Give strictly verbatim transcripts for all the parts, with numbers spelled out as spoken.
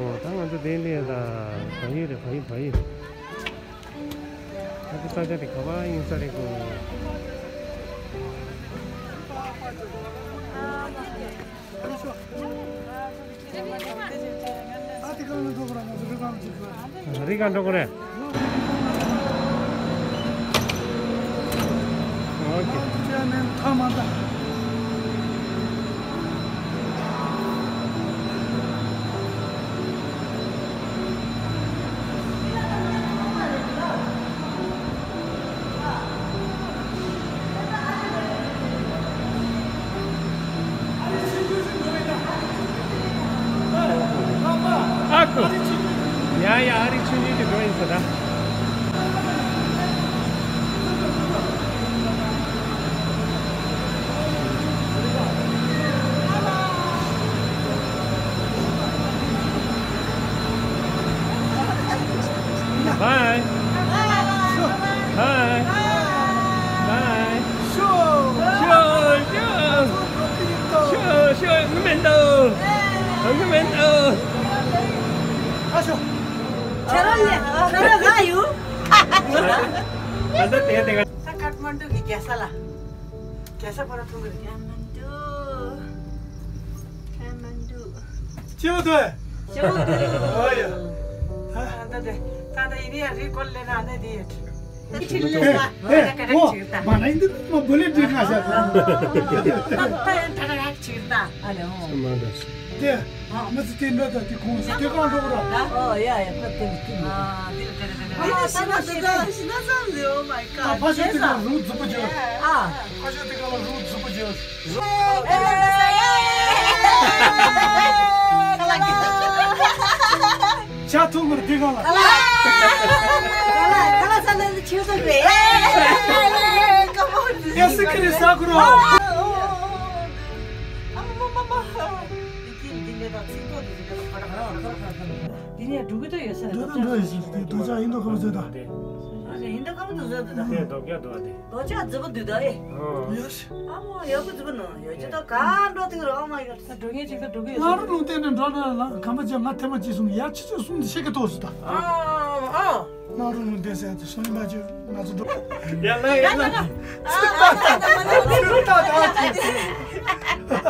ཨོ། ད་ང་ཚོ་དེ་ལས་ད་བལ་ཡུལ་རེད། བལ་ཡུལ། བལ་ཡུལ། ད་ཚོ་ས་ཆ་དེ་ག་པར་ཡིན་ས་རེད་གོ། རི་སྒང་འགྲོ་གི་རེད། ཨོ་ཁེ། ཨ་ཁུ། ཡ་ཡ། ཨ་རིག་ཆུང་ཆུང་གི་འགྲོ་ཡིན་ཟེར་ད། Bye. Bye. Bye. Sure. Sure. Sure. Sure. ང་མེད་འདུག་ང་མེད་འདུག་ཁྱེད་རང་ལ་ཁྱེད་རང་ག་ཡོད། ད་ལྟ་དེ་དེ་ག་ད་ཀ་ཐ་མན་ཌུ་གི་རྒྱལ་ས་ལ། རྒྱལ་ས་ཕར་ཐུག་གི་རེད། ཀ་ཐ་མན་ཌུ། ཀ་ཐ་མན་ཌུ། ཅི་འདོད། ཅི་འདོད། ཨོ་ཡ། ད་ད་དེ་ད་ད་ཡིན་ཡ་རི་ཀོལ་ལེ་ན་ནེ་དེ་ཡ། ཨེ་ཨེ་ཨོ། མ་ན་ཡིན་འདི་མ་བུ་ལེ་འདྲི་ང་ཤ། ད་ད་ཡང་ད་ད་ཡ་ཅིག་ད་ཨ་ལེ་ཨོ། མ་འདྲ་སོ། དེ། ཨ། མི་ཚེ་དེ་འདྲ་དང་དེ་ཁོང་ཚོ་དེ་གང་འགྲོ་གི་ར། ཨོ་ཡ་ཡ། ཁ་དེ་ལ་ཐུག་ཡོད། ཨ། དེ་ལ་དེ་ལ་དེ་ལ། ཨ། ཤི་ན་ཤི་ན་ཤི་ན་ཙམ་ཟེར། Oh my God། ཕ་ཤོ་དེ་ག་རུ་རྫི་པོ་བྱོས། ཨ། ཕ་ཤོ་དེ་ག་ལ་རུ་རྫི་པོ་བྱོས། ཇ་འཐུང་གི་ར་དེ་ག་ལ། ཁ་ལག་ཁ་ལག་ས་ན་ཆེ་ས་རེད། ཡ་སི་ཁི་རི་ས་ཁུ་རོ། འདི་ནས་འགྲོ་གི་ད་ཡོད་ས་རེད། འགྲོ་དང་འགྲོ་ཡོད་ས་རེད། རྡོ་ཆག་ཡིན་དོ་ཁ་བཟོས་ད། ཡིན་དོ་ཁ་བཟོས་ད། དེ་རྡོ་བརྒྱ་འདུག་དེ། རྡོ་ཆག་རྫི་པོ་འདུག་ད་ཨེ། ཨོ། ཡོད། ཨ་མོ་ཡག་པོ་རྫི་པོ་ནོ་ཡོད་ཅི་ད་ག་འགྲོ་ཐིག་རོ། ཨ་མ་ཡོད་ས་འགྲོ་ངེས་ཅིག་ད་འགྲོ་གི་ཡོད་ས། ང་རུ་ལུང་བསྟན་ནས་འགྲོ་ན་ལ་གམ་པ་ཅན་ང་ཐེངས་མ་གཅིག་གསུམ་ཡ་ཆི་ཆི་གསུམ་དུ་ཤེས་ཀི་ཏོ་སུ་ད། ཨ་ཨ། ནང་རུ་ནང་བསྡད་ཟེར་དུ་སོང་མ་བཅུ་ང་ཚོ་འགྲོ། ཡ་ལ་ཡ་ལ། ཚིག་ཏག་ཏག་ཚིག་ཏག་ཏག་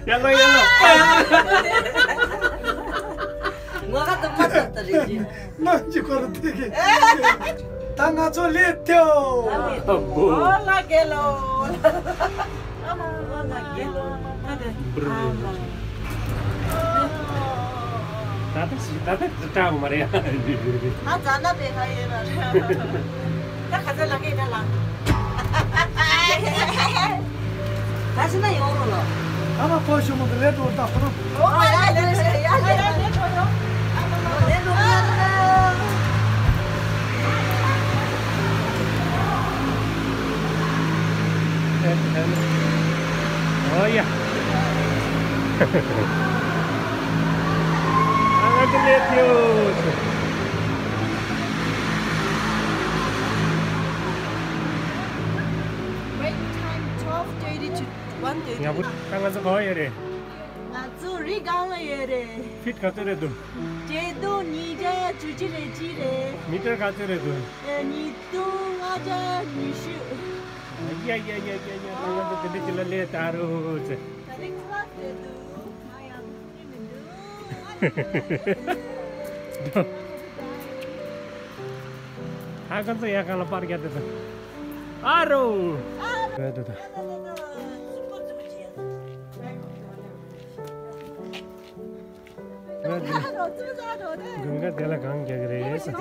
ཡ་ལ་ཡ་ལ། ངོ་ག་དུ་མ་ཏག་ཏག་རེད་ཅི། ནང་གི་སྐོར་དེ་གི། ད་ང་ཚོ་ལས་ཐེའོ། ཨ་མོ། ཨོ་ལ་གེ་ལོ། ཨ་མ་ཨོ་ལ་གེ་ལོ། ད་དེ། ཨ་མ། ད་ལྟ་ཞིག་ད་ལྟ་ཙི་ཏྲ་མ་རེད། ད་ཛ་ན་པེ་ཧ་ཡེ་ན་རེད། ད་ཁ་ཚ་ལ་གེ་ད་ལ། ད་ཕྱི་ན་ཡོང་རོགས་ལོ། ད་ལ་ཕོ་ཞུ་མོ་གི་ལས་འགྲོ་ད་ཁོ་རང་། ཨོ་ཡ་ལས་ཡ་ལས་ལས་འགྲོ་ཡོང་། ལས་འགྲོ་ཡ་ལས། ཨོ་ཡ། ཨ་ང་ཚོ་ལས་ཐེའུ་ཚོ། Wait time twelve thirty to one thirty. ཡག་པོ། ད་ང་ཚོ་ག་བ་ཡོད་རེད། ང་ཚོ་རི་སྒང་ལ་ཡོད་རེད། ཕིཊ་ག་ཚོད་རེད་འདུག་བརྒྱད་སྟོང་ཉིས་བརྒྱ་བཅུ་གཅིག་རེད་ཅི་རེད། མི་ཊར་ག་ཚོད་རེད་འདུག་ཨེ། ཉིས་སྟོང་ལྔ་བརྒྱ་ཉི་ཤུ། ཡ་ཡ་ཡ་ཡ་ཡ། ད་ང་ཚོ་དེ་འདྲ་ཅིག་ལ་སླེབས་ད་རུ་ཚེ། ད་རིང་ཁ་ལག་སྟེར་འདུག་ང་ཡང་ཁུག་ནི་མི་འདུག་ད་ཁོ་ཚོ་ཡ་གང་ལ་པར་རྒྱག་དེ་ད། ཨ་རོ། ཨ་རོ། ད་ད་ད། དགུན་ཁ་དེ་ལ་གང་རྒྱག་གི་རེད་ཟེར།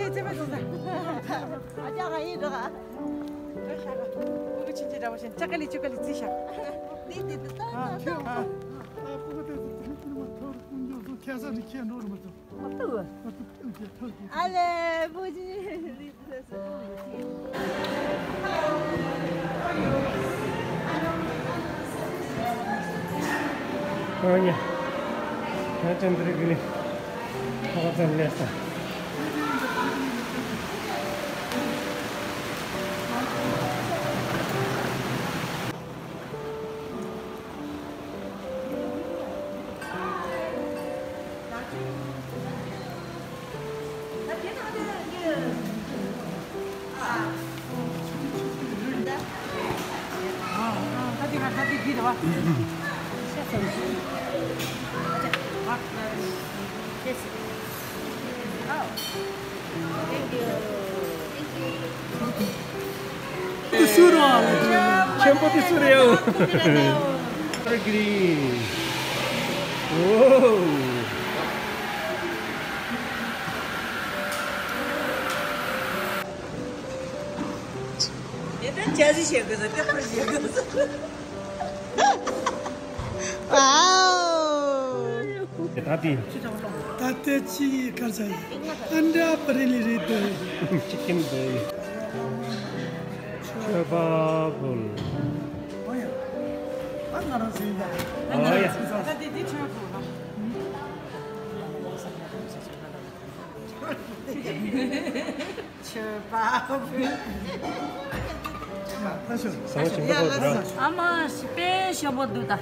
ཨ་ལེ། ཨོ་ཉ། ང་ཅན་དྲི་གི་ནི་ཁོ་ཙམ་ལས་ས། འདི་རེད་བ། ཤ་ཚོམ་ཞིག་ཨ་ཅག་ཨ། ཤེས་སི། ཨའོ། Thank you. འདི་སུ་རེད་བ། ཆེན་པོ་འདི་སུ་རེད་ཡ། ཨོ། དེ་ལྟར་འཇའ་ཟིག་བྱེད་དགོས་སོ། སྐྱོ་པོར་བྱེད་དགོས་སོ། ཝའོ། དེ་ད་དེ། ད་ལྟའི་ཅི་ཡི་སྐར་ཆ་ཡི། ཨན་དྲ་པ་རི་ལི་རི་དེ། ཅི་ཀིན་དེ། ཆོས་པ་བུལ། ཨོ་ཡ། ཨ་ང་རང་ཚོ་ཡིན་ད། ཨོ་ཡ། ད་དེ་དེ་ཆོས་པ་བུལ། ཆོས་པ་བུ། ཨ་མ་དཔེ་ཞོ་པོ་འདུག་ད།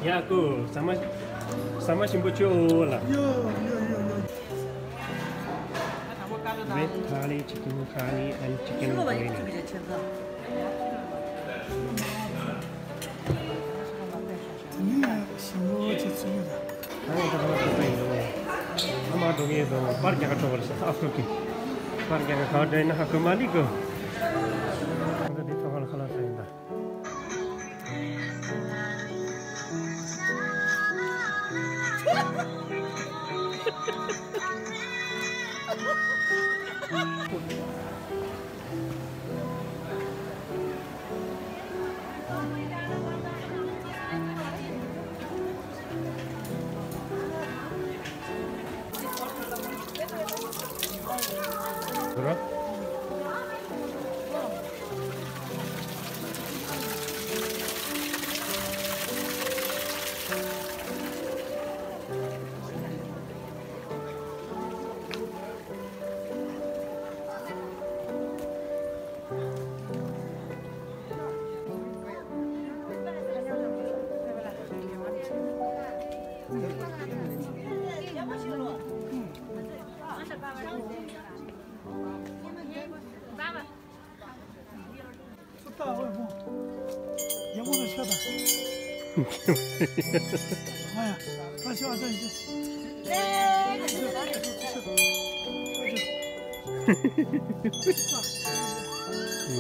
ཡ་ཀུ། ཟ་མ་ཟ་མ་ཞིམ་པོ་ཅོ་ལ། Red curry, chicken curry and chicken biryani. དེ་ནས་ཞིམ་པོ་ཅིག་བཙུགས་ཡོད་ད། ཨ་མ་ད་ག་ལ་ཐུག་པ་ཡིན་ནོ། ཨ་མ་འགྲོ་གི་ཡོད་དོ། པར་རྒྱག་ག་འགྲོ་བར་ས་ཨ་ཕྲུག་གི། པར་རྒྱག་ག་ག་འདྲ་ཡིན་ན་ཧ་གོ་མ་ལི་གོ། ང་ཚོ་འདི་ཐོག་ཁ་ལ་ཁ་ལག་ཟ་ཡིན་ད།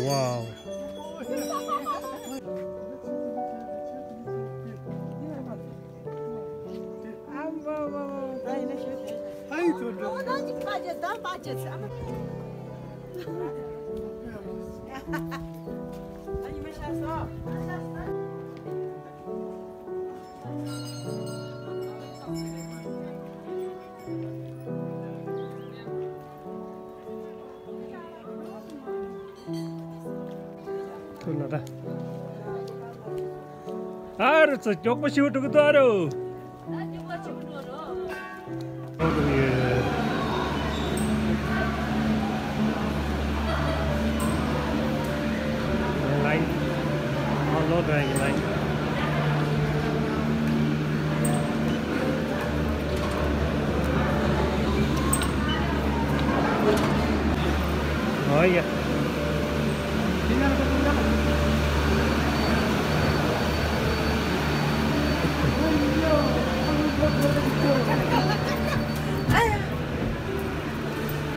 Wow. ཐུག་ན་ད། ཨ་རུ་ཚོ་མགྱོགས་པོ་ཞིག་འགྲོ་གི་འདུག་ཨ་རུ། ལའིན། ཨ་ལོ་འདྲ་ཡི་ལའིན། ཨོ་ཡ།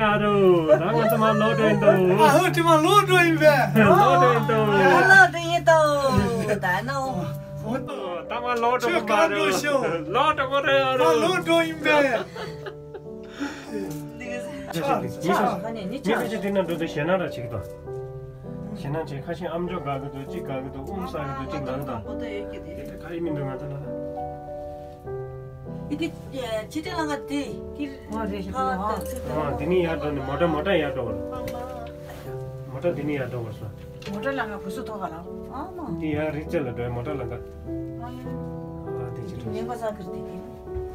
ཨ་རོ། ད་ང་ཚོ་མར་ལོག་འགྲོ་ཡིན་འདུག་ཨ་ཧོ། དྲི་མ་ལོག་འགྲོ་ཡིན་པས། ལོག་འགྲོ་ཡིན་འདུག་ལོག་འགྲོ་ཡིན་འདུག་ད་ནོ། ད་མར་ལོག་འགྲོ་གི་མ་རེད། ལོག་འགྲོ་གི་རེད། ཨ་རོ། ལོག་འགྲོ་ཡིན་པས། མི་ཤ། མི་ཤ་ཅིག་དེ་ན་འགྲོ་དུས་ཞེད་སྣང་ར་བྱེད་ཀྱི་འདུག་ཞེད་སྣང་བྱེད། ཁ་ཤས་ཨམ་ཅོག་འགག་གི་འདུག་གཅིག་འགག་གི་འདུག་དབུགས་བསགས་གི་འདུག་གཅིག་ལངས་གི་འདུག་དེ་ག་ཡིན་མི་འདུག་ང་ཚོ་ལ། ཨི་དེ་ཕྱི་དྲིལ་ལང་ག་དེ་ཀིར། ཨོ་རེད་ཤག་ཨ་དེ་ནི་ཡར་འགྲོ་ནི་མོ་ཊ་མོ་ཊ་ཡར་འགྲོ་བར། མོ་ཊ་དེ་ནི་ཡར་འགྲོ་བར་སོང་། མོ་ཊ་ལང་ག་བུ་སུ་ཐོག་ག་ལ། ཨ་མ། དེ་ཡར་རི་རྩེ་ལ་འགྲོ་མོ་ཊ་ལང་ག་ཨ་དེ་ཅི་འགྲོ། ཉན་པ་ས་ཁིར་དེ་ཀིར།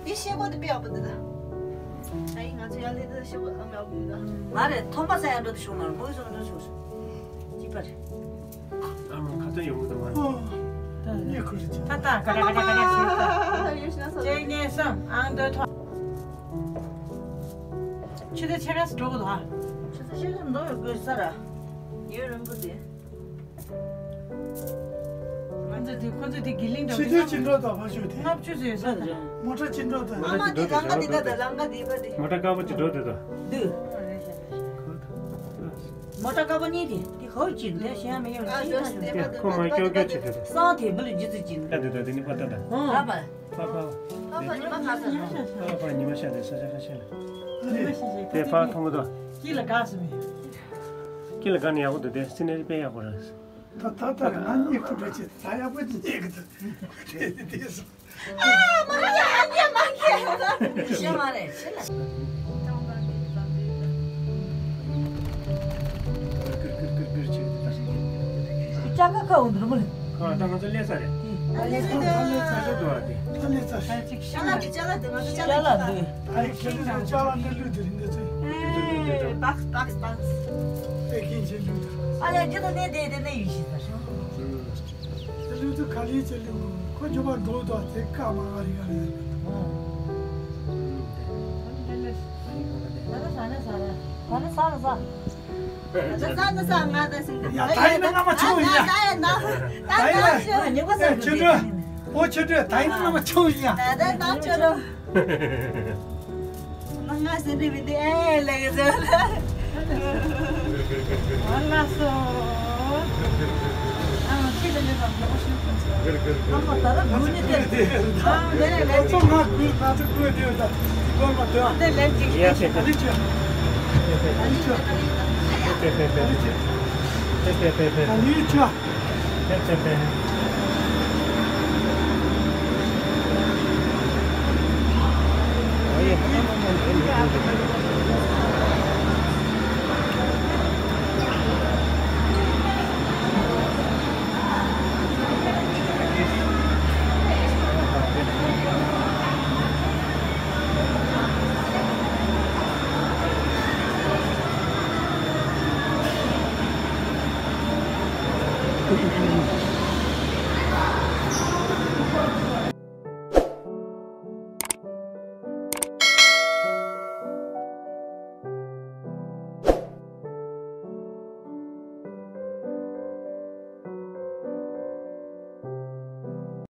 དེ་ཤེལ་སྒོ་དེ་དཔེ་ཡག་པོ་འདུག་ད། ཨ་ཡིན་ང་ཚོ་ཡར་སླེབས་དུས་ཤེལ་སྒོ་ཨ་མ་ཡག་པོ་འདུག་ད། མ་རེད། ཐོམ་པ་ས་ཡར་འགྲོ་དུ་བྱུང་མ་རེད། བོད་སོང་འགྲོ་བྱུང་སོང་། ཅི་པ་རེད། ཨ་མ་ཁ་ཚ་ཡོང་གི་འདུག་ཨ། ད་ད་ག་རེ་ག་རེ་ག་རེ་ཞུས་ད། གཅིག་གཉིས་གསུམ་ཨང་སྟོད་ཐོག་ཆུ་ཚོད་ཕྱེད་ཀ་ཙམ་འགྲོ་གི་འདུག་ཨ། ཆུ་ཚོད་ཕྱེད་ཀ་འགྲོ་ཡོད་དགོས་ས་ར། ཡུན་རིང་པོ་དེ། ཁོ་ཚོ་དེ་ཁོ་ཚོ་དེ་དགེ་ལིང་འདྲ་ཆེ་དུས་ཅི་འགྲོ་དང་མ་ཞུ་དེ། ལྔ་བཅུ་ཙམ་ཡོད་ས་རེད། མོ་ཊ་ཅི་འགྲོ་དང་། ཨ་མ་དེ་ལམ་ཁ་དེ་འདྲ་དང་ལམ་ཁ་དེ་པ་དེ། མོ་ཊ་དཀར་པོ་ཅི་འགྲོ་དེ་དང་། འདུག་མོ་ཊ་དཀར་པོ་གཉིས་དེ་དེ་ཧོ་ཅི་འདྲ་ཤེས་མི་ཡོང་ཅི་ད་ཞུ། དེ་ཁོ་མ་སྐྱོ་སྐྱོ་ཅི་འགྲོ་དེ། སང་དེ་མི་ལ་ཇི་ཙི་ཅི་འདྲ། ད་དེ་ད་དེ་ནི་པ་ད་ད། ཨ་པ། པ་པ། པ་པ་ཉི་མ་ག་ས་ནོ། པ་པ་ཉི་མ་ཤ་དེ་ས་ཆ་ཁ་ཤས་ལ། དེ་ཕར་མཐོང་གི་དོ། དཀྱིལ་ལ་དགའ་སུ་མི། དཀྱིལ་ལ་དགའ་ནི་ཡག་པོ་འདུག་དེ་སི་ནེ་རི་དཔེ་ཡག་པོ་རེད། ད་ད་ད་ང་གཉིད་ཁུག་འགྲོ་ཅིག་ད་ཡག་པོ་ཅིག་རྙེད་གི་འདུག་ཁུག་འགྲོ་དེ་སོང་། ཨ་མ་ཡ་ཨ་ཉེ་མ་ཁྱེད་ཤེས་མ་རེད་ཤེས་ལ། ཀིར་ཀིར་ཀིར་ཀིར་བྱེད་ཀྱི་འདུག་ཅ་ཀ་ཁ་འོང་འདུག་མོ། ཁ་ད་ང་ཚོ་སླེབས་ས་རེད། ཨ་ལེ་ལེ་ད་ལེ་ཚ་ཤ་འདུག་ཨ་དེ། ད་ལེ་ཚ་ཤ། ཅ་ལག་གི་ཅ་ལག་འདུག་ང་ཚོ་ཅ་ལག་འདུག་ཨ་ཁྱེད་ཚོ་ཅ་ལག་འདི་ལུས་དེ་རིང་འདི་ཚོ། ཨེ་པགས་པགས་པགས། ཨེ་ཁྱེད་ཚོ་ལུས་དེ། ཨ་ལེ་ཇི་ལྟར་གནས་དེ་དེ་ནས་ཡིན་ཞིག་ད་ཤོག་ལུས་དུ་ག་ལེ་ཅི་ལུས་ཁོ་ཇོ་བ་འགྲོ་དོ་དེ་ཀ་མ་ཨ་རི་ག་རེ། ད་ལེ་ས་ནས་ས་ར་ད་ལེ་ས་ར་ས། ད་ལེ་ས་ནས་ས་ང་ད་སིན་ཡ་ད་ཡིན་ན་ང་མ་ཆུ་ཡིན་ཡ། ད་ཡིན་ན་ད་ད་ཆུ་ཉི་གོ་ས་ཆུ་འགྲོ། ཨོ་ཆུ་འགྲོ་ད་ཡིན་ན་ང་མ་ཆུ་ཡིན་ཡ། ད་ད་ད་ཆུ་འགྲོ། ང་ང་སེ་འདི་བི་འདི་ཨེ་ལེ་གེ་ཟེར་ལ། ཨ་ལ་སོ། ཨ་ཁྱི་ལ་ལེ་བ་མོ་ཤི་ཁོ་ཚོ། ཨ་མ་ད་ར་མུ་ནི་དེ། ཨ་མ་དེ་ལེ་ལེ་ཅིག་ང་ཀུན་ང་ཚོ་ཀུན་དེ་ད་དེ་གོར་མ་དེ། ཨ་དེ་ལེ་ཅིག་ཡ་ཤེ་ཨ་ལི་ཅི། ཨ་ལི་ཅི། ཨ་ལི་ཅི། ཨ་ལི་ཅི།